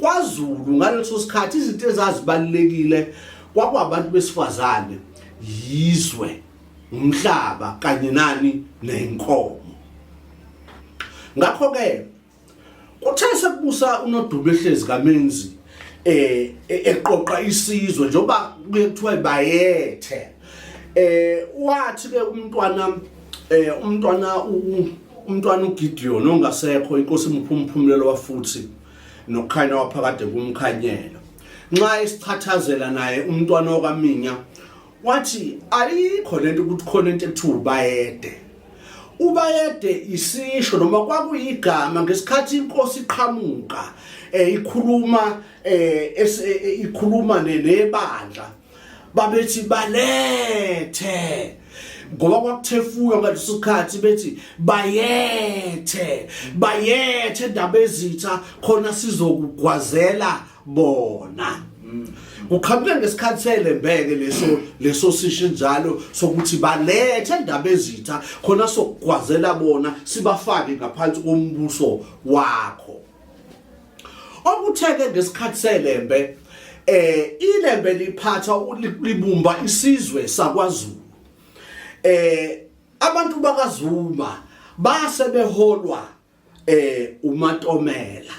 KwaZulu ngaleso sikhathi izinto ezazibalulekile kwakwabantu besifazane, yizwe, umhlaba kanye nani nenkomo. Ngakho ke kuthe sekubusa uNodumo ehlezi kaMenzi eqoqa isizwe njengoba kuye kuthiwa bayethe, wathi ke umntwana uGideon ongasekho, inkosi imphumphumlelo wafuthi nokukhanya waphakade kumkhanyela, nxa esichathazela naye umntwana okaMinya wathi ayikho lento ukuthi khona into ekuthiwa ubayede. Ubayede isisho noma kwakuyigama ngesikhathi inkosi iqhamuka ikhuluma ikhuluma nebandla, babethi balethe, ngoba kwakuthefuywa ngaleso sikhathi, bethi bayethe, bayethe ndaba ezitha khona sizokugwazela bona. Kuqhamuke ngesikhathi selembeke leso sisho njalo sokuthi balethe indaba ezitha khona sokugwazela bona, sibafake ngaphansi kombuso wakho. Okutheke ngesikhathi selembe, ilembe liphatha libumba isizwe sakwaZulu. Abantu bakaZuma base beholwa uMatomela.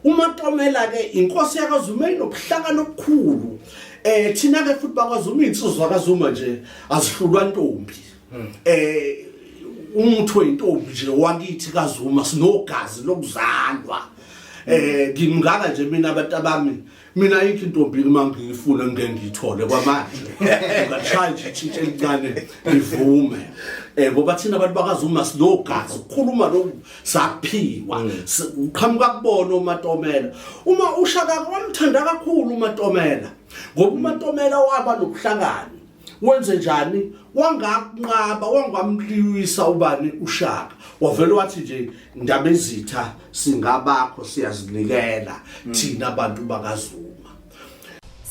UMatomela ke inkosi yakaZuma inobuhlakani obukhulu. Thina ke futhi bakwaZuma, insizwa kaZuma nje azihlulwa ntombi. Umuthi wentombi nje wakithi kaZuma, sinogazi lokuzalwa. Ngimngaka nje mina abantu abami, mina ayikho intombi uma ngiyifuna ngeke ngiyithole kwamanje. Ungashaya nje itshitshi elincane ngivume, ngoba thina abantu bakaZuma sinogazi, ukukhuluma lokhu saphiwa. Uqhamuka kubona uMatomela. Uma uShaka wamthanda kakhulu uMatomela, ngoba uMatomela waba nobuhlakani. Wenze njani? Wangakunqaba, wangamliwisa ubani uShaka, wavele wathi nje ndaba ezitha singabakho, siyazinikela thina abantu bakaZuma.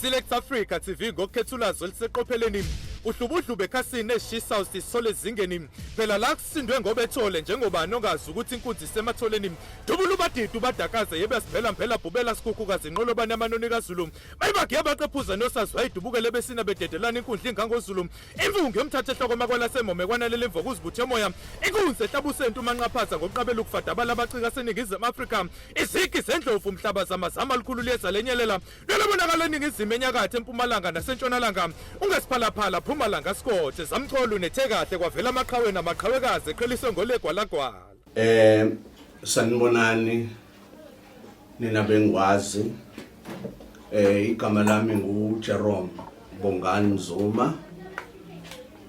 Select Africa TV ngokukhetha ulwazi oluseqopheleni, uhlubudlube ekhasini eshisa usisole ezingeni. Phela la kusindwe ngobethole, njengobani ongazi ukuthi inkunzi isematholeni. Dubula ubadidi ubadakaze, yebe sivela mphela bhubela sikhukhukazi inqolobane amanoni kaZulu. Bayibagiya baqephuza nosazi wayidubukele besina bededelana inkundla ingangozulu. Imvungu yomthatha ehloko makwalasemome kwanalela imvo kuzibuthe moya. Inkunzi ehlabusento umanqaphaza ngokuqabela ukufadabala abacika seNingizimu Afrika. Izigi zendlovu umhlaba zamazama likhulu liyeza lenyelela. Lolobonakala eningizimu, enyakatho, empumalanga nasentshonalanga. Ungesiphalaphala phuma langa sikothe zamcholu nethe kahle kwavela amaqhawe namaqhawekazi eqheliswe ngolegwalagwala. Sanibonani nina bengwazi. Igama lami ngu Jerome Bongani Zuma.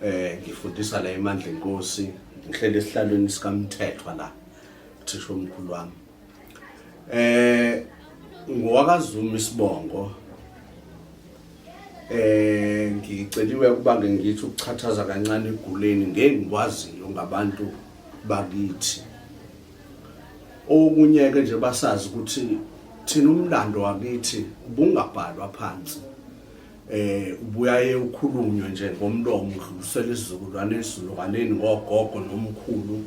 Ngifundisa la eMandla Enkosi, ngihlele esihlalweni sikaMthethwa la, thisha omkhulu wami. NgowakaZuma isibongo. Ngiceliwe ukuba ke ngithi ukuchathaza kancane eguleni ngengikwaziyo ngabantu bakithi. Okunye ke nje basazi ukuthi thina umlando wakithi ubungabhalwa phansi. Ubuyaye ukhulunywe nje ngomlomo, udlulisele isizukulwane esizukulwaneni ngogogo nomkhulu,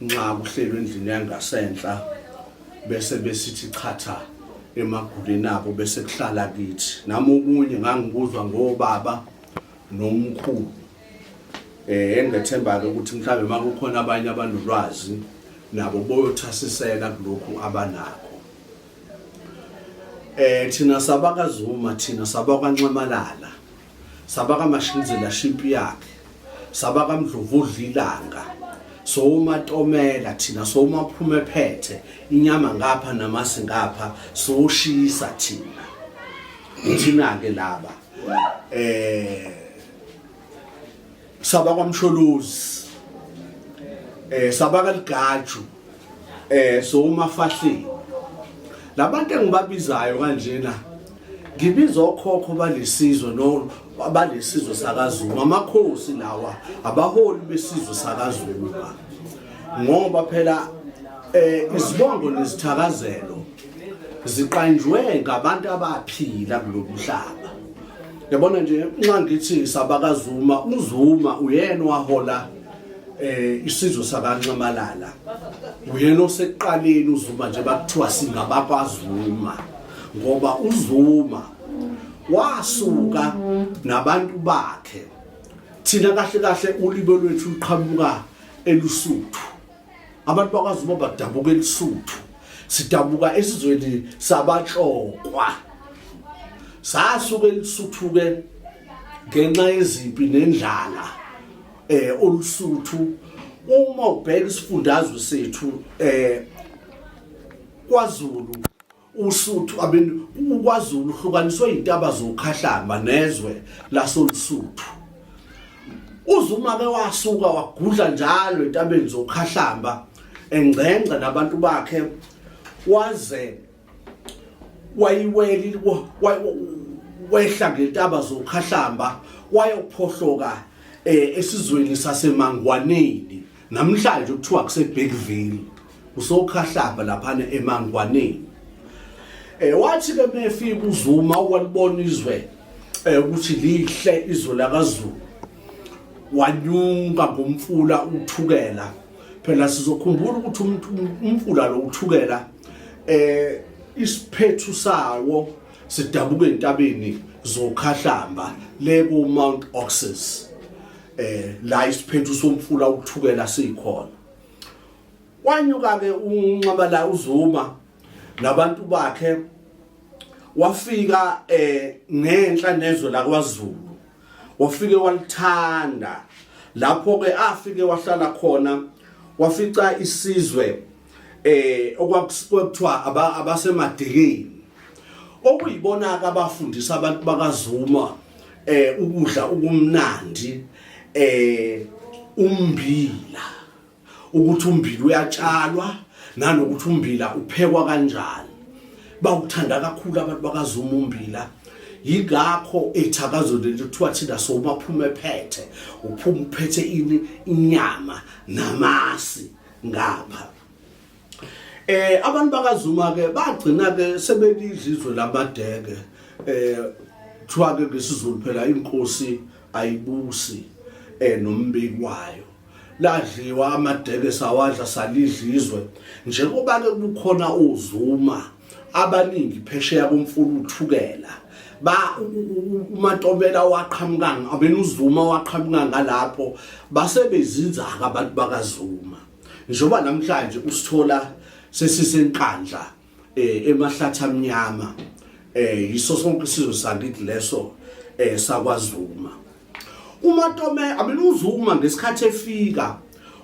nxa kuhlelwe endlini yangasenhla bese besithi chatha emaguleni abo bese kuhlala kithi. Nami okunye ngangikuzwa ngobaba nomkhulu. Engethemba ke ukuthi mhlawumbe makukhona abanye abanolwazi nabo boyothasisela kulokhu abanakho. Thina sabakaZuma, thina sabakwaNxamalala, sabakaMashinzela shimpi yakhe, sabakaMdlovudlilanga, somatomela thina, somaphuma ephethe inyama ngapha namasi ngapha, soshisa thina. Thina ke laba sabakwaMsholozi, sabakaLigaju, somafahleni. Labantu engibabizayo kanjena ngibiza okhokho balesizwe no balesizwe sakaZuma, amakhosi lawa, abaholi besizwe sakaZuma, ngoba phela izibongo nezithakazelo ziqanjwe ngabantu abaphila kulomhlaba. Yabona nje nxa ngithi sabakaZuma, uZuma uyena wahola Isizwe sakaNxamalala uyena osekuqaleni uZuma nje bakuthiwa singabakwaZuma ngoba uZuma wasuka nabantu bakhe. Thina kahle kahle ulibo lwethu luqhamuka eLusuthu. Abantu bakwaZuma badabuka eLusuthu, sidabuka esizweni sabaTlokwa. Sasuka eLusuthu ke ngenxa yezimpi nendlala olusuthu. Uma ubheka isifundazwe sethu kwaZulu, uSuthu abeni uKwaZulu uhlukaniswe izintaba zoKhahlamba nezwe lasoLusuthu. UZuma ke wasuka wagudla njalo entabeni zoKhahlamba engcengca nabantu bakhe, waze wayiweli wehla ngentaba zoKhahlamba wayophohloka esizweni saseMangwaneni, namhlanje kuthiwa kuseBergville, usokhahlamba laphana eMangwaneni. Wathi ke mefika uZuma walibona izwe ukuthi lihle izwe lakaZulu, wanyuka ngomfula uThukela. Phela sizokhumbula ukuthi umfula lo uThukela isiphethu sawo sidabuka entabeni zoKhahlamba le ku Mount Oxus, la isiphethu somfula uThukela sikhona. Wanyuka ke uNxamala uZuma nabantu bakhe, wafika ngenhla nezwe lakwaZulu, wafike walithanda. Lapho ke afike wahlala khona, wafica isizwe okwakuthiwa abasemadikeni, okuyibona ke abafundisa abantu bakaZuma ukudla okumnandi, umbila, ukuthi umbila uyatshalwa nanokuthi umbila uphekwa kanjani. Bawuthanda kakhulu abantu bakaZuma umbila, yingakho ethakazweni leli kuthiwa thina somaphuma ephethe, uphuma uphethe ini? Inyama namasi ngapha. Abantu bakaZuma ke bagcina ke sebelidla izwe lamadeke. Kuthiwa ke ngesiZulu phela inkosi ayibusi nombiki wayo. Ladliwa amadeke, sawadla, salidla izwe. Njengoba ke kukhona uZuma abaningi phesheya komfula uThukela, ba uMatombela waqhamuka abena uZuma waqhamuka ngalapho, basebezinza abantu bakaZuma. Njengoba namhlanje usithola sesiseNkandla emahlathi amnyama, yiso sonke isizwe sakithi leso sakwaZuma. UMatome abena uZuma ngesikhathi efika,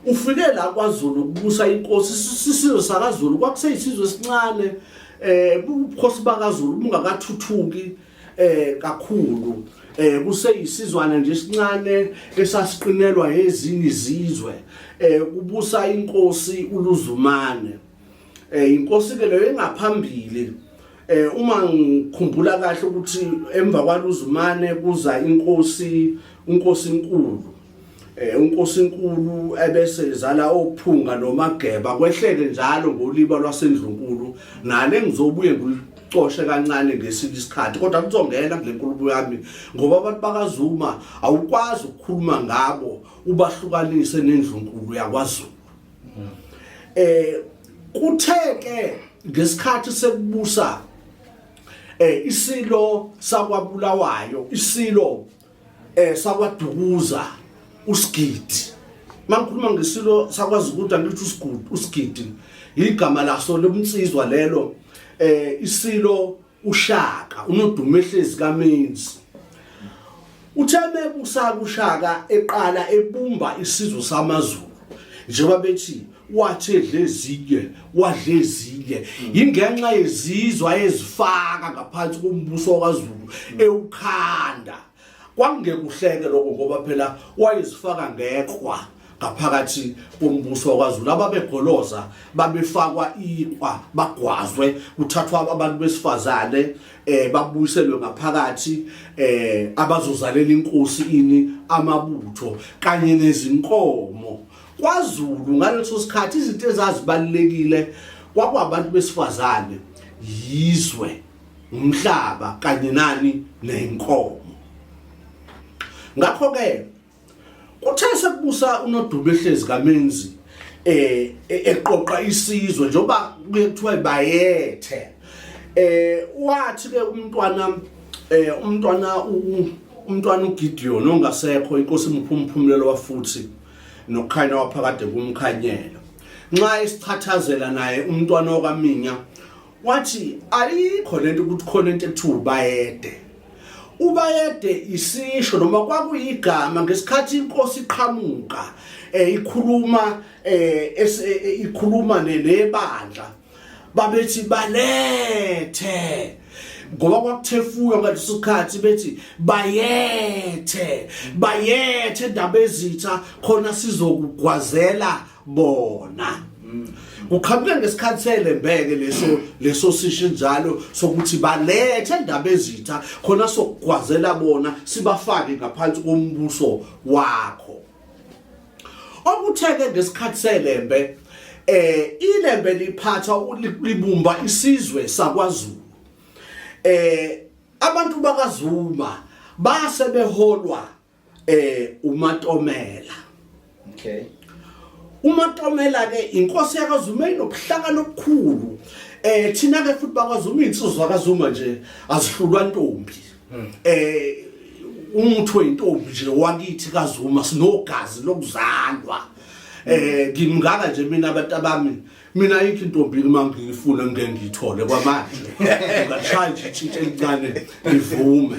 ufike la kwaZulu kubusa inkosi. Isizwe sakaZulu kwakuseyisizwe esincane, ubukhosi bakaZulu bungakathuthuki kakhulu, kuseyisizwana nje esincane esasiqinelwa ezinye izizwe, kubusa inkosi uLuzumane. Inkosi ke leyo engaphambili, uma ngikhumbula kahle ukuthi emva kwaLuzumane kuza inkosi unkosi inkulu, unkosi inkulu ebese izala ophunga noMageba, kwehleke njalo ngoliba lwasendlunkulu. Nale ngizobuye ngicoshe kancane ngesinye isikhathi, kodwa kuzongena kule nkulumo yami, ngoba abantu bakaZuma awukwazi ukukhuluma ngabo ubahlukanise nendlunkulu yakwaZulu. Kuthe ke ngesikhathi sekubusa isilo sakwaBulawayo, isilo sakwaDukuza uSigidi. Mangikhuluma ngesilo sakwaZukuda ngithi uSigudi, uSigidi igama laso lomnsizwa lelo. Isilo uShaka uNodumehlezi kaMenzi uthe mebusa kuShaka eqala ebumba isizwe samaZulu, njengoba bethi wathi edle ezinye wadle ezinye, ingenxa yezizwe ayezifaka ngaphansi kombuso kaZulu ewukhanda. Kwakungekuhleke lokho, ngoba phela wayezifaka ngekwa ngaphakathi kombuso wakwaZulu. Ababegoloza babefakwa ikwa, bagwazwe, kuthathwa abantu besifazane babuyiselwe ngaphakathi, abazozalela inkosi ini? Amabutho kanye nezinkomo. KwaZulu ngaleso sikhathi izinto ezazibalulekile kwakwabantu besifazane, yizwe, umhlaba kanye nani? Nenkomo. Ngakho ke Kuthe sekubusa uNodumo ehlezi kaMenzi eqoqa isizwe njengoba kuye kuthiwa bayethe, wathi ke umntwana uGideon ongasekho, inkosi imphumphumlelo wafuthi nokukhanya waphakade kumkhanyela, nxa esichathazela naye umntwana okaMinya, wathi ayikho lento ukuthi khona into ekuthiwa ubayede. Ubayede isisho noma kwakuyigama ngesikhathi inkosi iqhamuka ikhuluma ikhuluma nebandla, babethi balethe, ngoba kwakuthefuywa ngaleso sikhathi, bethi bayethe, bayethe ndaba ezitha khona sizokugwazela bona. Kuqhamuke ngesikhathi selembeke leso sisho njalo sokuthi balethe indaba ezitha khona sokugwazela bona, sibafake ngaphansi kombuso wakho. Okutheke ngesikhathi selembe, ilembe liphatha libumba isizwe sakwaZulu. Abantu bakaZuma base beholwa uMatomela. UMatomela ke inkosi yakaZuma inobuhlakani obukhulu. Thina ke futhi bakwaZuma, insizwa kaZuma nje azihlulwa ntombi. Umuthi weintombi nje wakithi kaZuma, sinogazi lokuzalwa. Ngimngaka nje mina abantu abami, mina ayikho intombi uma ngiyifuna ngeke ngiyithole kwamanje. Ungashaya nje itshitshi elincane ngivume,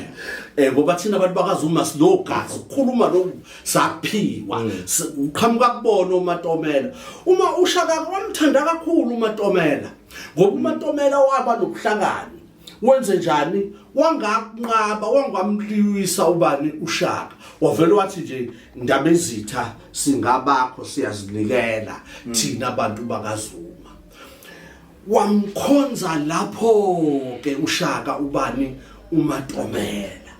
ngoba thina abantu bakaZuma sinogazi, ukukhuluma lokhu saphiwa, uqhamuka kubona uMatomela. Uma uShaka wamthanda kakhulu uMatomela, ngoba uMatomela waba nobuhlakani. Wenze njani? Wanganqaba, wangamliwisa ubani uShaka, wavele wathi nje, ndaba ezitha, singabakho, siyazinikela thina abantu bakaZuma. Wamkhonza lapho ke uShaka ubani uMatomela.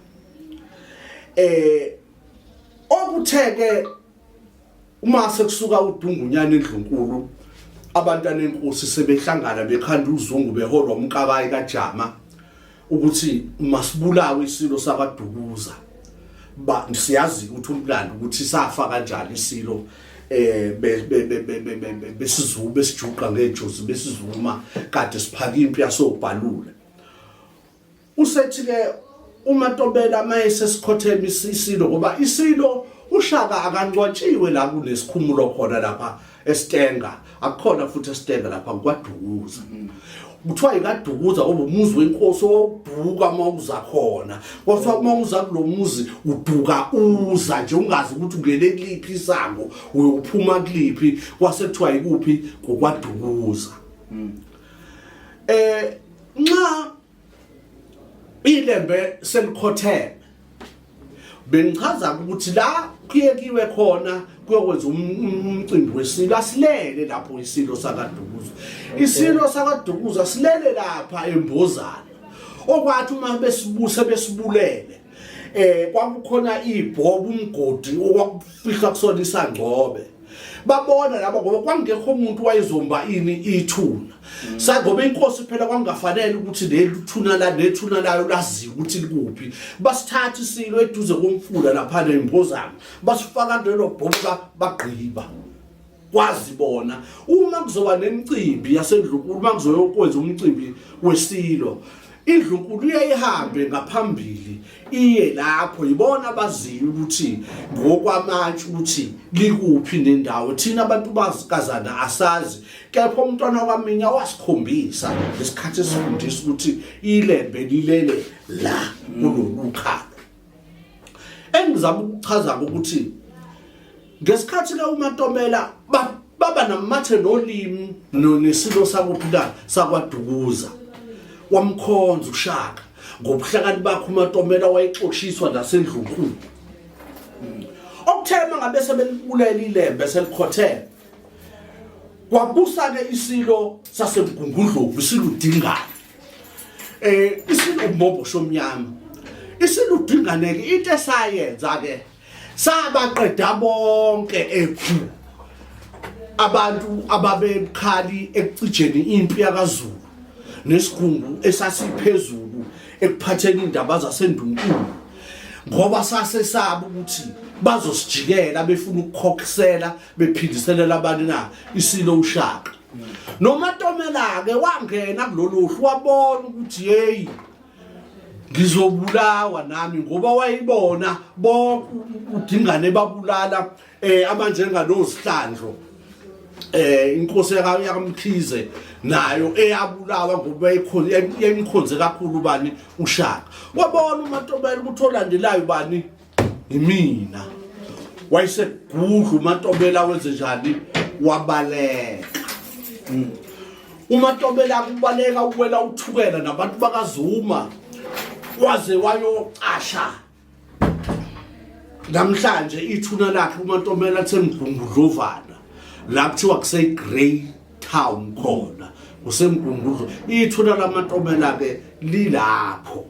Okutheke uma sekusuka uDungunyana endlunkulu, abantwana enkosi sebehlangana bekhanda uzungu, beholwa umkabayi kaJama, ukuthi masibulawe isilo sakaDukuza. Ba siyazi ukuthi umlando ukuthi safa kanjani isilo, besizulu besijuqa ngejozi, besizuma kade siphaka impi yasobhalula. Usethi ke uMatobela mayese sikhothema isilo, ngoba isilo uShaka akangcwatshiwe la kunesikhumulo khona lapha eStenga, akukhona futhi eStenga lapha kwaDukuza. Kuthiwa ikaDukuza ngoba umuzi wenkosi owawuduka uma uza khona. Kwathiwa uma uza kulo muzi uduka uza nje ungazi ukuthi ungene kuliphi isango, uyophuma kuliphi, kwase kuthiwa ikuphi kokwaDukuza. Nxa ilembe selikhotheme, bengichaza ukuthi la kuyekiwe khona kuyokwenza umcimbi wesilo, asilele lapho isilo sakaDukuza. Isilo sakaDukuza silele lapha eMbozana, okwathi uma besibuse besibulele, kwakukhona ibhobo, umgodi okwakufihla kusona isangcobe. Babona laba, ngoba kwangekho umuntu wayezomba ini ithuna sangoba inkosi phela kwangafanele ukuthi leli thuna la nethuna layo laziwe ukuthi likuphi. Basithatha isilo eduze komfula lapha nembozana, basifaka kulelo bhobo, bagqiba kwazi bona. Uma kuzoba nemicimbi yasendlunkulu, uma kuzoyokwenza umcimbi wesilo, indlunkulu iyayihambe ngaphambili iye lapho, yibona abaziyo ukuthi ngokwamantshi ukuthi likuphi nendawo. Thina abantu bazikazana asazi, kepha umntwana kwaMinya wasikhombisa ngesikhathi esifundisa ukuthi ilembe lilele la kulolu khalo. Engizama ukuchaza ukuthi ngesikhathi ke uMatomela baba namathe nolimi nesilo sakuphi la sakwaDukuza, wamkhonza uShaka ngobuhlakani bakhe. UMatomela wayexoshiswa nasendlunkulu. Okuthema ngabe sebelibulela ilembe selikhothele, kwabusa ke isilo saseMgungundlovu, isilo uDingane, isilo uMbombo shomnyama. Isilo uDingane ke into esayenza ke, sabaqeda bonke ephu abantu ababebukhali ekucijeni impi yakaZulu nesigungu esasiphezulu ekuphatheni indaba zasendunkulu. Ngoba sasesaba ukuthi bazosijikela befuna ukukhokhisela bephindiselela abantu na isilo uShaka. NoMatomela ke wangena kulolu hlu wabona ukuthi hey ngizobulawa nami ngoba wayibona bonke udingane babulala eh abanjengalozihlandlo eh inkosi yakamkhize nayo eyabulawa ngoba yayimkhonze kakhulu bani uShaka. Wabona uMatobela ukuthi olandelayo bani imina. Wayesegudla uMatobela wenze njani wabaleka. UMatobela kubaleka uwela uthukela nabantu bakaZuma waze wayocasha. Namhlanje ithuna lakhe uMatomela lisemgungudlovana la kuthiwa kuse Grey Town khona kusemgungudlo. Ithuna lamatomela ke lilapho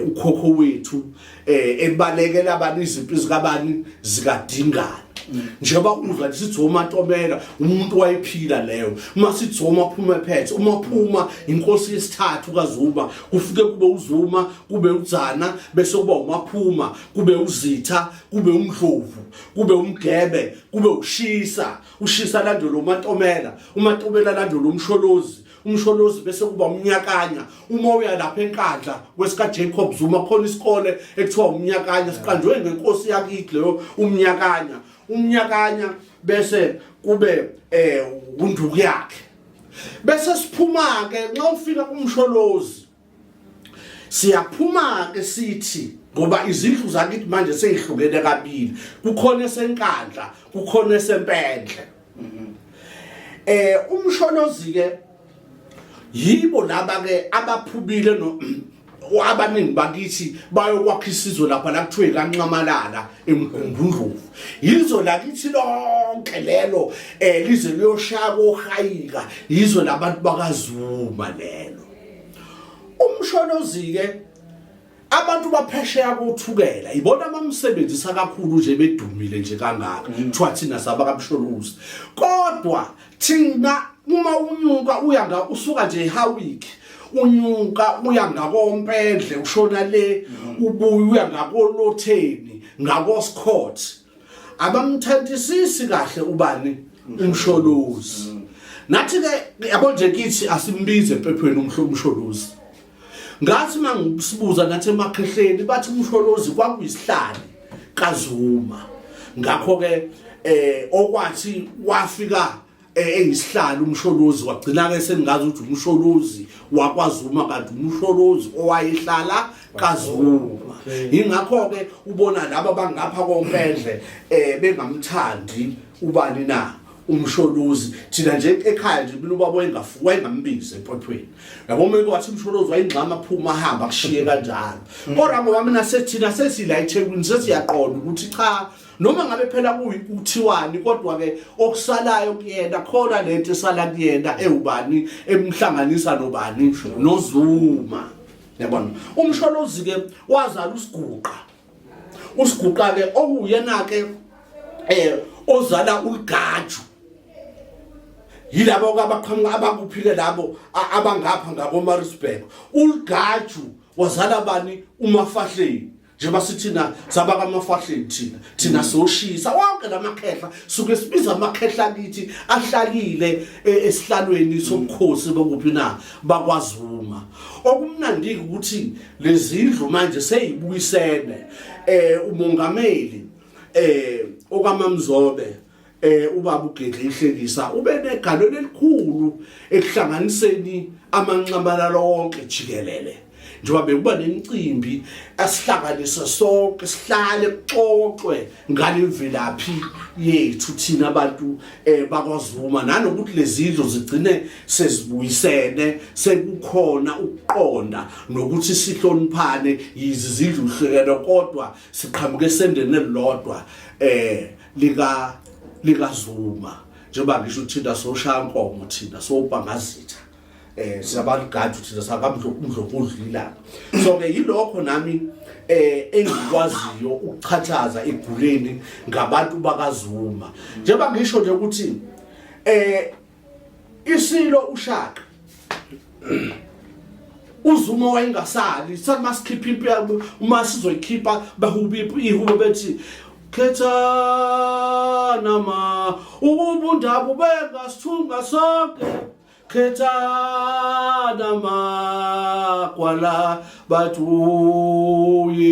ukhokho wethu ebalekela abantu izimpi zikabani zikadingana. Njengoba uzwa sithi uMatomela umuntu wayephila leyo, uma sithi uMaphuma ephethe uMaphuma inkosi yesithathu kaZuma, kufike kube uZuma kube uDzana bese kuba uMaphuma kube uZitha kube uMdlovu kube uMgebe kube uShisa, uShisa landela uMatomela, uMatomela landela uMsholozi, uMsholozi bese kuba uMnyakanya. Uma uya lapha eNkandla kwesika Jacob Zuma khona isikole ekuthiwa uMnyakanya siqanjwe ngenkosi yakithi leyo uMnyakanya. UMnyakanya bese kube unduku yakhe. Bese siphuma ke nxa ufika kuMsholozi siyaphuma ke sithi ngoba izindlu zakithi manje seyihlukene kabili, kukhona eseNkandla kukhona esempendle. UMsholozi ke yibo laba ke abaphubile no abaningi bakithi bayokwakha isizwe lapha la kuthiwe kaNxamalala eMgungundlovu. Yizo lakithi lonke lelo lize liyoshaya kohayika, yizo labantu bakaZuma lelo. UMsholozi ke abantu baphesheya kothukela ibona abamsebenzisa kakhulu nje bedumile nje kangaka, kuthiwa thina saba kaMsholozi. Kodwa thina uma unyuka uya nga usuka nje eHowick unyuka uya ngakompendle ushona le ubuye uya ngakolotheni ngakoscott, abamthantisisi kahle ubani uMsholozi. Nathi ke yabo nje kithi asimbize empephweni uMsholozi. Ngathi mangisibuza nathi emakhehleni bathi uMsholozi kwakuyisihlali kaZuma. Ngakho ke okwathi wafika eyisihlali uMsholozi wagcina ke sengazi ukuthi uMsholozi wakwaZuma kanti uMsholozi owayehlala kaZuma. Ingakho ke ubona laba bangapha kompendle bengamthandi ubani na uMsholozi. Thina nje ekhaya nje mina ubaba wayengambizi empothweni. Yabo uma kwathi uMsholozi wayingxama phuma ahamba kushiye kanjalo. Kodwa ngoba mina sethina sesila eThekwini sesiyaqonda ukuthi cha noma ngabe phela kuthiwani kodwa ke okusalayo kuyena khona lento esala kuyena ewubani emhlanganisa nobani noZuma. Yabona uMsholozi ke wazala uSiguqa. USiguqa ke okuyena ke ozala uLigaju. Yilabo abaqhamuka abakuphile labo abangapha ngako Maritzburg. uLigaju wazala bani uMafahleni. Njengoba sithina sabaka amafahleni thina soshisa wonke lamakhehla suke sibiza amakhehla kithi ahlalile esihlalweni sobukhosi bokuphi na bakwaZuma. Okumnandi ukuthi lezindlu manje seyibuyisene umongameli okaMamzobe ubaba uGedle ihlekisa ube negalelo elikhulu ekuhlanganiseni amanxamalala wonke jikelele. Njengoba bekuba nemicimbi asihlanganise sonke sihlale kuxoxwe ngalemvelaphi yethu thina abantu bakwaZuma, nanokuthi lezindlu zigcine sezibuyisene sekukhona ukuqonda nokuthi sihloniphane yizi zindlu hlukene kodwa siqhamuke esendeni elilodwa likaZuma. Njengoba ngisho thina soshaya nkomo thina sobhangazitha siyabaligaju thina sakamdlokudlila. So ke yilokho nami engikwaziyo ukuchathaza eguleni ngabantu bakaZuma. Njengoba ngisho nje ukuthi isilo uShaka uZuma wayengasali. Sathi masikhipha impi yabo, uma sizoyikhipha bahuba ihubo bethi khethana ma ukubundaba bengasithunga sonke, khethana magwala bathi uyi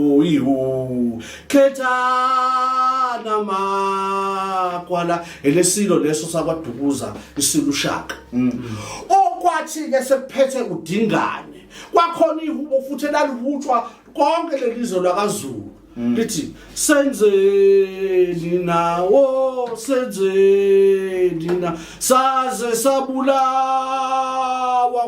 uyihu, khethana magwala. Elesilo leso sakwaDukuza, isilo uShaka. Okwathi ke sekuphethe uDingane, kwakhona ihubo futhi elalihutshwa konke lelizwe lwakaZulu, lithi senzeni nawo, senzeni na, saze sabulawa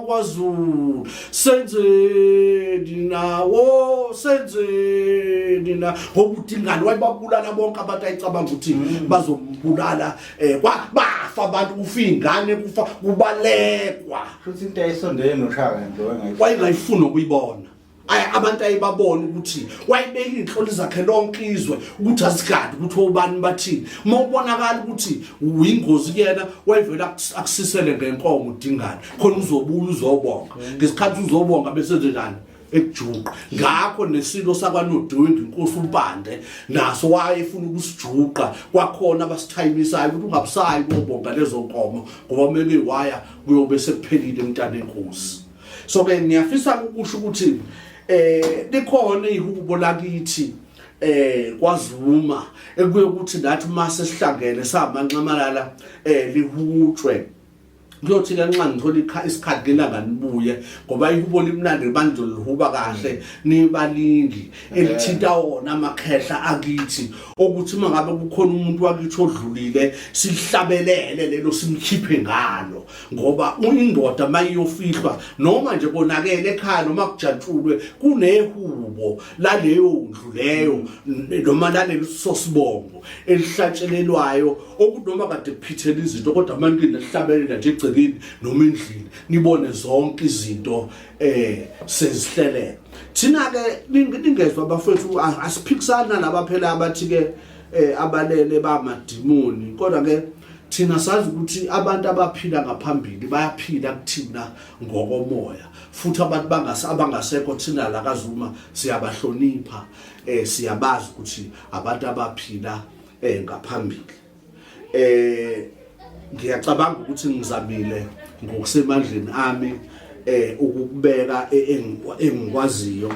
kwaZulu, senzeni nawo, senzeni na. Ngoba uDingane wayebabulala bonke abantu ayicabanga ukuthi bazombulala. Bafa abantu, kufa ingane, kufa kubalekwa. Futhi into ayisondele noShaka nje wayengayifuni. Wayengayifuni ukuyibona. Ay, abantu ayibabona ukuthi wayebeka iy'nhloli zakhe lonke izwe ukuthi azigade ukuthi obani bathini. Uma ubonakala ukuthi uyingozi kuyena, wayevele akusisele ngenkomo uDingane, khona uzobuya uzobonga. Ngesikhathi uzobonga bese njani ekujuqa. Ngakho nesilo sakwaNodwengu, inkosi uMpande, naso wayefuna ukusijuqa. Kwakhona abasithayimisayo ukuthi ungabusayi kuyobonga lezo nkomo, ngoba meke waya kuyobe sekuphelile mntana enkosi. So ke ngiyafisa ukusho ukuthi likhona ihubo lakithi kwaZuma, ekuye ukuthi nathi uma sesihlangene samanxamalala lihutshwe. Kuyothi ke nxa ngithola isikhathi kelanga nibuye, ngoba ihubo limnandi, manje lihuba kahle nibaningi, elithinta wona amakhehla akithi, ukuthi uma ngabe kukhona umuntu wakithi odlulile silihlabelele lelo, simkhiphe ngalo. Ngoba indoda mayiyofihlwa, noma nje konakele ekhaya, noma kujatshulwe, kunehubo laleyo ndlu leyo noma lalelo sosibongo elihlatshelelwayo, okunoma kade kuphithela izinto, kodwa manje nihlabelela nje egcekeni noma endlini, nibone zonke izinto sezihleleka. Thina ke ningezwa abafethu, asiphikisani nalaba phela abathi ke abalele bamadimoni, kodwa ke thina sazi ukuthi abantu abaphila ngaphambili bayaphila kuthina ngokomoya. Futhi abantu abangasekho thina la kaZuma siyabahlonipha, siyabazi ukuthi abantu abaphila ngaphambili. Ngiyacabanga ukuthi ngizamile ngokusemandleni ami ukubeka engikwaziyo.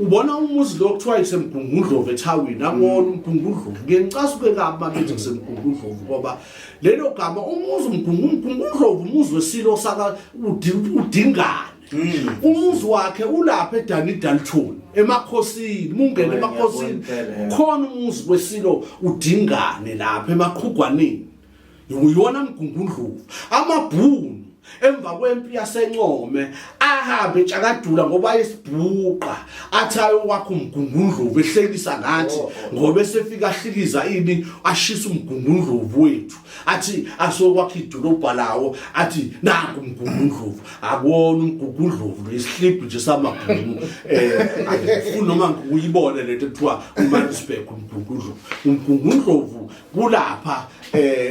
Ubona umuzi lo kuthiwa iseMgungundlovu eThawini, akuwona uMgungundlovu. Ngiyengicasuke kabi mabethi kuseMgungundlovu, ngoba lelo gama umuzi uMgungundlovu umuzi wesilo saka uDingane. Umuzi wakhe ulapha eDani Dalton emakhosini, mungene emakhosini khona umuzi wesilo uDingane lapha emaqhugwaneni, uyona Mgungundlovu. Amabhunu emva kwempi yaseNcome ahambe etshakadula ngoba ayesibhuqa, athi ayokwakha uMgungundlovu, ehlekisa ngathi, ngoba esefika ahlikiza ini, ashisa uMgungundlovu wethu, athi asokwakha idolobha lawo, athi nanku uMgungundlovu. Akuwona uMgungundlovu, isihlibhu nje samabhunu. Angifuni noma ngikuyibone lento ekuthiwa uMaritzburg uMgungundlovu. UMgungundlovu kulapha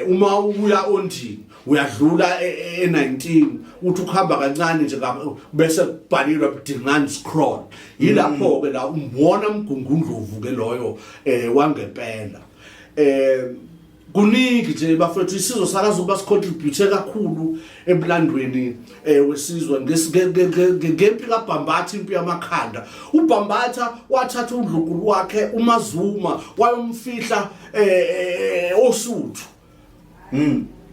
uma uya oNdini, uyadlula e19, uthi ukuhamba kancane nje bese kubhalilwa Dingane Scroll. Yilapho ke la umbona uMgungundlovu ke loyo wangempela. Kuningi nje bafethu, isizwe sakaZulu basicontribute kakhulu emlandweni wesizwe ngempi kaBhambatha, impi yamakhanda. uBhambatha wathatha undlunkulu wakhe uMazuma wayomfihla oSuthu,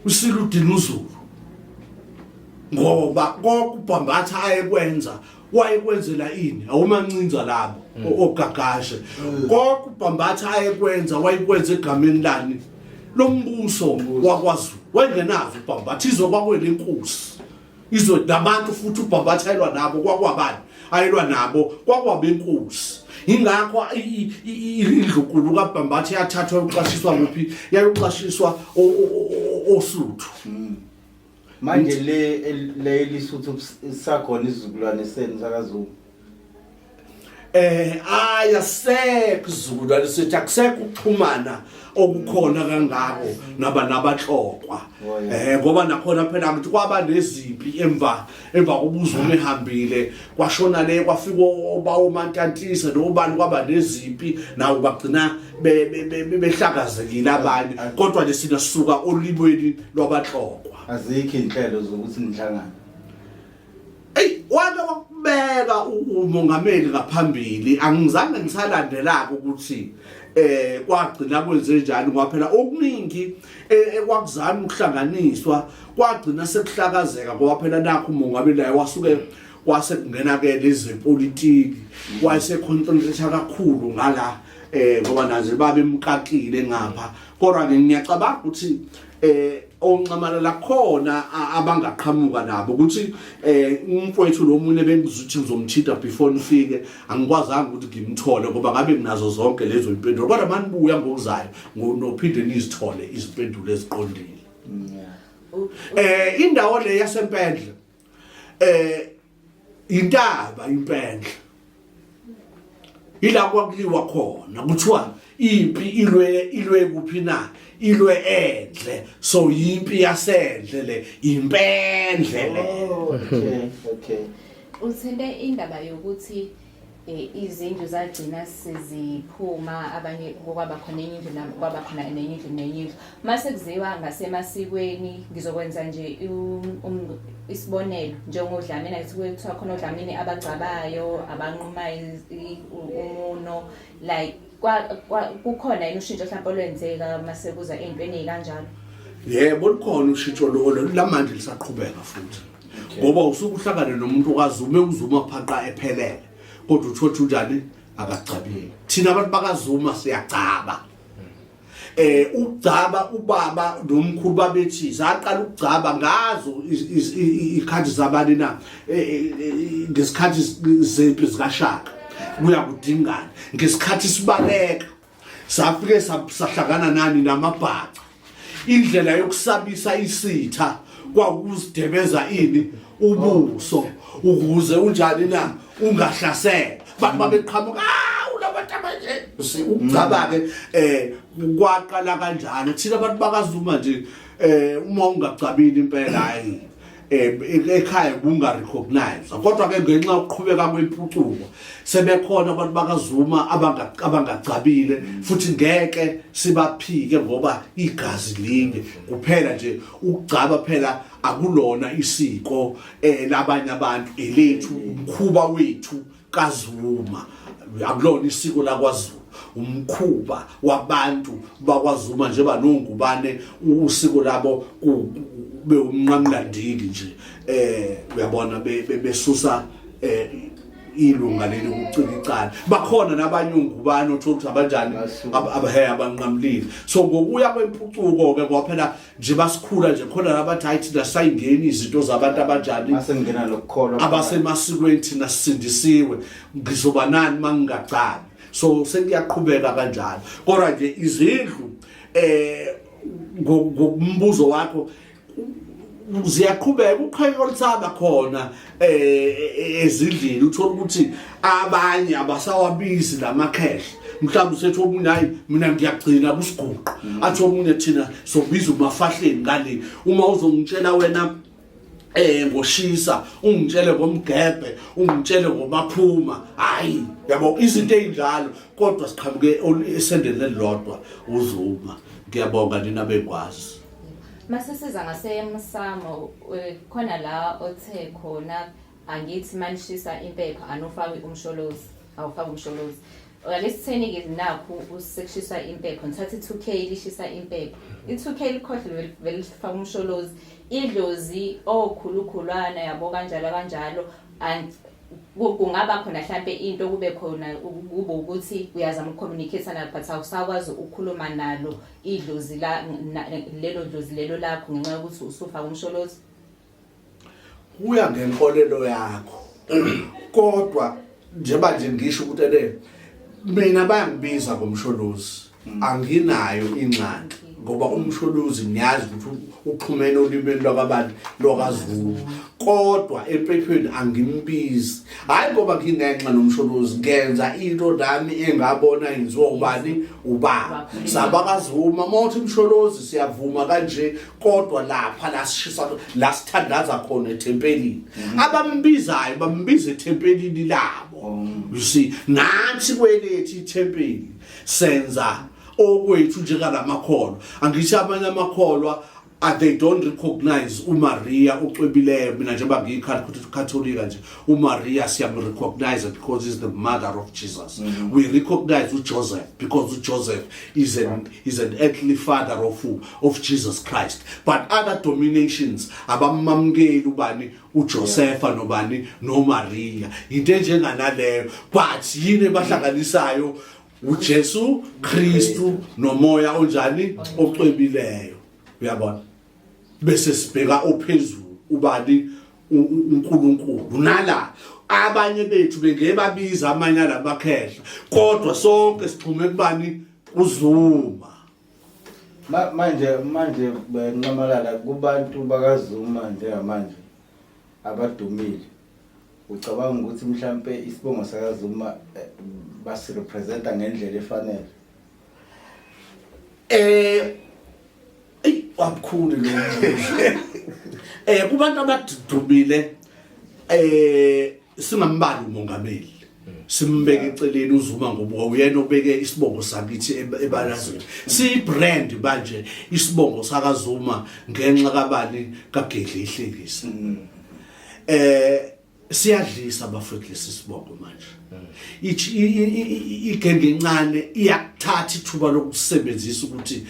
usilo uDinuzulu, ngoba konke uBhambatha ayekwenza wayekwenzela ini? Awumancinza labo ogagashe. Konke uBhambatha ayekwenza wayekwenza egameni lani? Lombuso wakwaZulu. Wayengenazo uBhambatha izwe, kwakwelenkosi izwe nabantu, futhi uBhambatha ayelwa nabo kwakwabani? Ayelwa nabo kwakwabenkosi. Ingakho indlunkulu kaBhambatha yathathwa yokuqashiswa kuphi? Yayoqashiswa oSuthu. Manje le Lisuthu sakhona isizukulwane senu sakaZulu? Aya sekho isizukulwane sethu, akusekho ukuxhumana okukhona kangako naba nabahlokwa. Ngoba nakhona phela ngithi kwaba nezimpi emva kobuZuma ehambile, kwashona le, kwafika oba oMantantisa nobani, kwaba nezimpi nawo bagcina behlakazekile abanye, kodwa nje sina sisuka olimweni lwabahlokwa. Azikho inhlelo zokuthi nihlangane. Ey, wake wakubeka umongameli ngaphambili, angizange ngisalandelaka ukuthi kwagcina kwenze njani, ngoba phela okuningi ekwakuzama ukuhlanganiswa kwagcina sekuhlakazeka, ngoba phela nakho umongameli naye wasuke kwase kungena ke lezepolitiki, wayeseconcentrate kakhulu ngala, ngoba naze babemkakile ngapha. Kodwa ke ngiyacabanga ukuthi onxamalala khona abangaqhamuka nabo ukuthi umfowethu lo munye bengizuthi ngizomthinta before nifike, angikwazanga ukuthi ngimthole ngoba ngabe nginazo zonke lezo impendulo, kodwa manibuya ngokuzayo nophinde nizithole izimpendulo eziqondile. Indawo le yaseMpendle intaba iMpendle ila kwakuliwa khona, kuthiwa impi ilwe kuphi na? Ilwe endle, so impi yasendle le, iMpendle le. Oh, okay. Uthinte indaba yokuthi izindlu zagcina seziphuma, abanye kwaba khona enye indlu, kwaba khona nenye indlu nenye indlu. Mase kuziwa ngasemasikweni, ngizokwenza nje isibonelo njengoDlamini, athi kuthiwa khona oDlamini abagcabayo, abanquma umuno, like kukhona yini ushintsho mhlawumbe olwenzeka mase kuza ey'ntweni ey'kanjalo? Yebo, lukhona ushintsho lamanje lisaqhubeka futhi, ngoba usuke uhlangane nomuntu okaZuma, uZuma phaqa ephelele, kodwa uthotha unjani akagcabile. Thina abantu bakaZuma siyagcaba. Ukugcaba ubaba nomkhulu babethi saqala ukugcaba ngazo ikhathi zabani na, ngesikhathi zempi zikaShaka kuya kudingana, ngesikhathi sibaleka safike sahlangana nani namabhaca. Indlela yokusabisa isitha kwakuzidebeza ini ubuso ukuze unjani na ungahlasela. Bantu babeqhamuka ulabantu abanje ukugcaba ke kwaqala kanjalo. Thina abantu bakaZuma nje uma ungagcabile impela hayi ekhaya kunga recognize, kodwa ke ngenxa yokuqhubeka kwempucuko sebekhona abantu bakaZuma abangagcabile futhi ngeke sibaphike ngoba igazi linye kuphela nje. Ukugcaba phela akulona isiko labanye abantu, elethu, umkhuba wethu kaZuma, akulona isiko lakwaZulu, umkhuba wabantu bakwaZuma nje banongubane, usiko labo kube umnqamlandiki nje, uyabona besusa ilunga leli ukucika icala. Bakhona nabanye ongubane othola ukuthi abanjani abanqamlile. So ngokuya kwempucuko ke kwaphela nje basikhula nje khona labathi hayi thina sayingeni izinto zabantu abanjani, masengena lokukholwa abasemasikweni, thina sisindisiwe, ngizoba nani mangingagcabi. So sekuyaqhubeka kanjalo. Kodwa nje izindlu ngokumbuzo wakho ziyaqhubeka uqheke oluthaba khona ezindlini, uthola ukuthi abanye abasawabizi lamakhehle, mhlawumbe usethi omunye hayi mina ngiyagcina kusiguqa, athi omunye thina sobiza umafahleni ngale. Uma uzongitshela wena ngoshisa, ungitshele ngomgebhe, ungitshele ngomaphuma, hayi yabo izinto ezinjalo, kodwa siqhamuke esendeni lelodwa uZuma. Ngiyabonga nina bekwazi. Masisiza ngasemsamo, khona la othe khona angithi manishisa impepho anufaki umsholozi, awufaki umsholozi. Ake sitheni-ke nakhu sekushiswa impepho, nithatha i-2K lishisa impepho, i-2K likhohlwe vele lifaka umsholozi, idlozi okhulukhulwana yabo kanjalo kanjalo. And kungaba khona mhlambe into kube khona kube ukuthi uyazama ukucommunicate nalo, but awusakwazi ukukhuluma nalo idlozi la lelo dlozi lelo lakho ngenxa yokuthi usufaka umsholozi. Kuya ngenkolelo yakho, kodwa njengoba nje ngisho ukuthi ene mina bayangibiza ngomsholozi, anginayo inxanxa. Ngoba uMsholozi ngiyazi ukuthi uxhumene olimini lwakabani, lwakaZulu, kodwa empepheni angimbizi. Hayi, ngoba nginenxa noMsholozi, ngenza into nami engabona yenziwa ubani, ubaba sabakaZuma. Mawuthi uMsholozi siyavuma kanje, kodwa lapha la sishisa, la sithandaza khona ethempelini, abambizayo bambiza ethempelini labo. You see, nathi kwelethu ithempeli senza okwethu njengalamakholwa. Angithi amanye amakholwa they don't recognize uMaria ucwebileyo. Mina njengoba ngiyikatholika nje, uMaria siyam-recognize because he's the mother of Jesus. We recognize uJoseph because uJoseph is an earthly father of Jesus Christ, but other denominations abamamukeli ubani, uJosepha nobani, noMaria, into enjenganaleyo. But yini ebahlanganisayo? uJesu Kristu nomoya onjani? Ocwebileyo, uyabona? Bese sibheka ophezulu, ubani? uNkulunkulu. Nala abanye bethu bengebabiza amanye alamakhehla, kodwa sonke sixhume kubani? UZuma. Manje Nxamalala, kubantu bakaZuma njengamanje abadumile, ucabanga ukuthi mhlambe isibongo sakaZuma basirepresenta ngendlela efanele? Ey, wabukhulu lo mbuzo. Kubantu abadumile, singambali umongameli, simbeke eceleni uZuma, ngoba uyena obeke isibongo sakithi ebalazweni. Siyi-brand manje isibongo sakaZuma ngenxa kabani? KaGedle ihlekisa. Siyadlisa bafethu lesi sibongo manje. Ithi igenge encane iyakuthatha ithuba lokusebenzisa ukuthi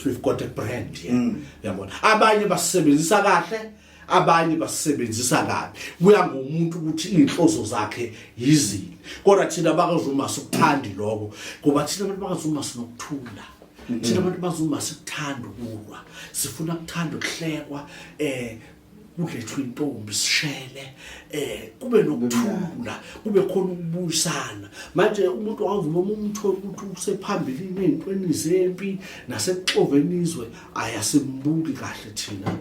we've got a brand here, uyabona? Abanye basebenzisa kahle, abanye basebenzisa kabi, kuya ngomuntu ukuthi inhloso zakhe yizini. Kodwa thina bakaZuma sikuthandi lokho, ngoba thina abantu bakaZuma sinokuthula. Thina abantu baZuma sikuthanda ukulwa, sifuna kuthanda ukuhlekwa, kulethwe intombi sishele, kube nokuthula, kube khona ukubuyisana. Manje umuntu wavuma uma umthola ukuthi usephambilini ey'ntweni zempi nasekuxoveni izwe, ayasimbuki kahle thina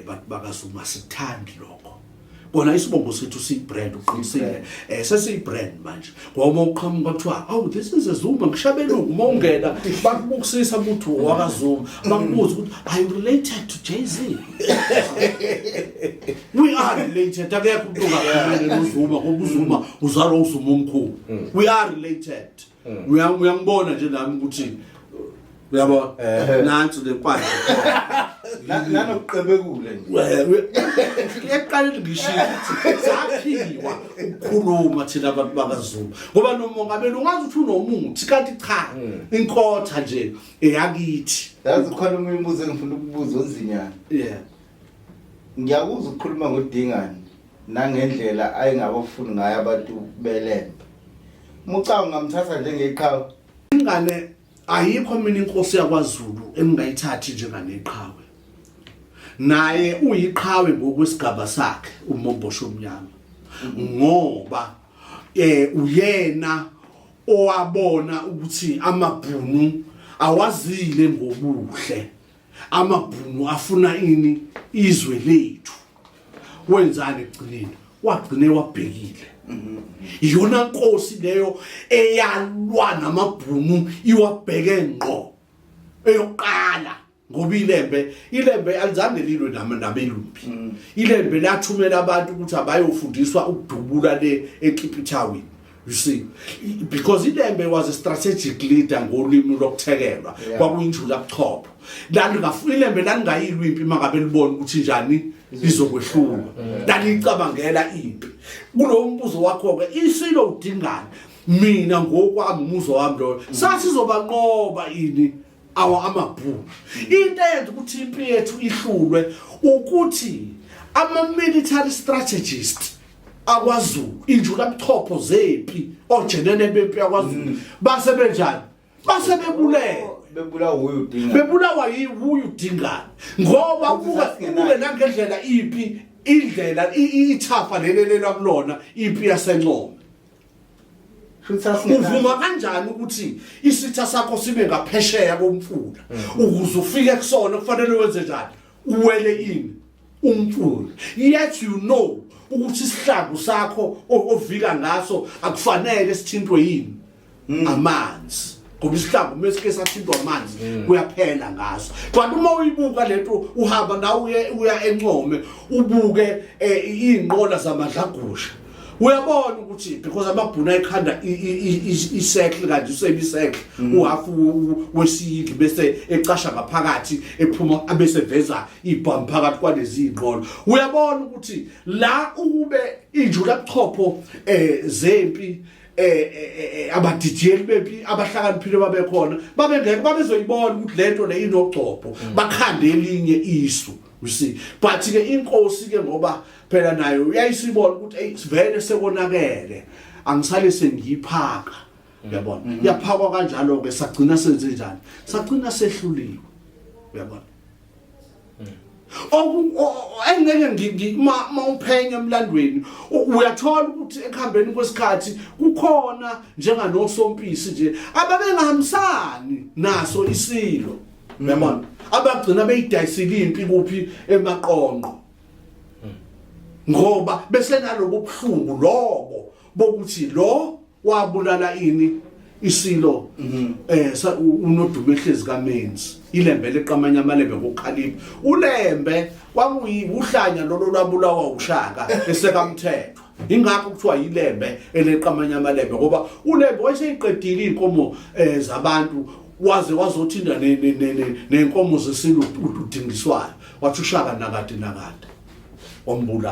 bantu bakaZuma, sithandi lokho. Kona isibongo sethu siyi-brand, uqinisile. Sesiyi-brand manje, ngoba uma uqhamuka kuthiwa, "Oh, this is a Zuma." Ngisho abelungu uma ungena bakubukisisa ukuthi wakaZuma, bakubuza ukuthi, "Are you related to Jay-Z?" We are related. Akekho umuntu ongakhulumele noZuma, ngoba uZuma uzalwa uZuma omkhulu. We are related. Uyangibona nje nami ukuthi, uyabona, nansi le mpahla. Nanokuqebekule nje. Ekuqaleni ngishilo ukuthi sakhiwa ukukhuluma thina abantu bakaZulu, ngoba nomongameli ungazi ukuthi unomuthi, kanti cha, inkotha nje eyakithi. Yazi, khona omunye umbuzo engifuna ukubuza onzinyana. Ngiyakuzwa ukukhuluma ngoDingane nangendlela ayengabafuni ngayo abantu beLembe. Mucanga ungamthatha njengeqhawe? Ingane ayikho mina inkosi yakwaZulu engingayithathi njenganeqhawe. Naye uyiqhawe ngokwesigaba sakhe uMombosho omnyama, ngoba uyena owabona ukuthi amabhunu awazile ngobuhle, amabhunu afuna ini? Izwe lethu. Wenzani ekugcineni? Wagcine wabhekile. Iyona nkosi leyo eyalwa namabhunu iwabheke ngqo eyokuqala, ngoba iLembe alizange lilwe nabelumbi. ILembe lathumela abantu ukuthi abayofundiswa ukudubula le eKliptown, you see, because iLembe was a strategic leader ngolimi lokuthekelwa. Kwakuyinjula buchopho. Lalingafuna iLembe, lalingayilwa impi mangabe libona ukuthi njani lizokwehlulwa. Lalicabangela impi. Kulowo mbuzo wakho ke, isilo uDingane, mina ngokwami, umuzwa wami loyo, sasizobanqoba ini awa amabhunu. Into eyenza ukuthi impi yethu ihlulwe ukuthi ama-military strategist akwaZulu, injula buchopho zempi, ojenene bempi yakwaZulu, base benjani? Base bebulewe. Bebulawa uyu Dingane. Bebulawa yiwuyu Dingane, ngoba Futhi ubuka sasingenayo. ubuke nangendlela impi, indlela ithafa lelelelwa kulona impi yaseNcome. Shuthi sasingenazo. Uvuma kanjani ukuthi isitha sakho sibe ngaphesheya komfula? Ukuze ufike kusona kufanele wenze njani? Uwele ini? Umfula. Yet you know ukuthi isihlangu sakho ovika ngaso akufanele sithintwe yini? Amanzi. Ngoba isihlangu mesike sathintwa amanzi kuyaphela ngaso. Kanti uma uyibuka lento uhamba nawe uye uya eNcome ubuke izinqola zamadlagusha. Uyabona ukuthi because amabhunu ayikhanda i-circle kanje usemi circle uhafu wesiyingi bese ecasha ngaphakathi ephuma abese veza ibhamu phakathi kwalezi zinqola. Uyabona ukuthi la ukube injula buchopho zempi abadidiyeli bempi abahlakaniphile babekhona babengeke babezoyibona ukuthi lento le inogcobho bakhande elinye isu, you see. But ke inkosi ke ngoba phela nayo uyayisibona ukuthi hey, sivele sekonakele, angisale sengiyiphaka, uyabona. Yaphakwa kanjalo ke, sagcina senze njani? Sagcina sehluliwe, uyabona. Oku engeke ma uphenya emlandweni uyathola ukuthi ekuhambeni kwesikhathi kukhona njenganosompisi nje ababengahambisani naso isilo, uyabona, abagcina beyidayisile impi kuphi? Emaqonqo, ngoba bese nalobu buhlungu lobo bokuthi lo wabulala ini? Isilo. Unodumo ehlezi kaMenzi, ilembe leqamanya amalembe kokukhalipha. Ulembe kwakuyi uhlanya lolo lwabulawa uShaka esekamthetho, ingakho kuthiwa yilembe eleqamanya amalembe, ngoba ulembe wayeseyiqedile inkomo zabantu, waze wazothinda nenkomo zesilo udingiswayo. Wathi uShaka nakade nakade wambulala.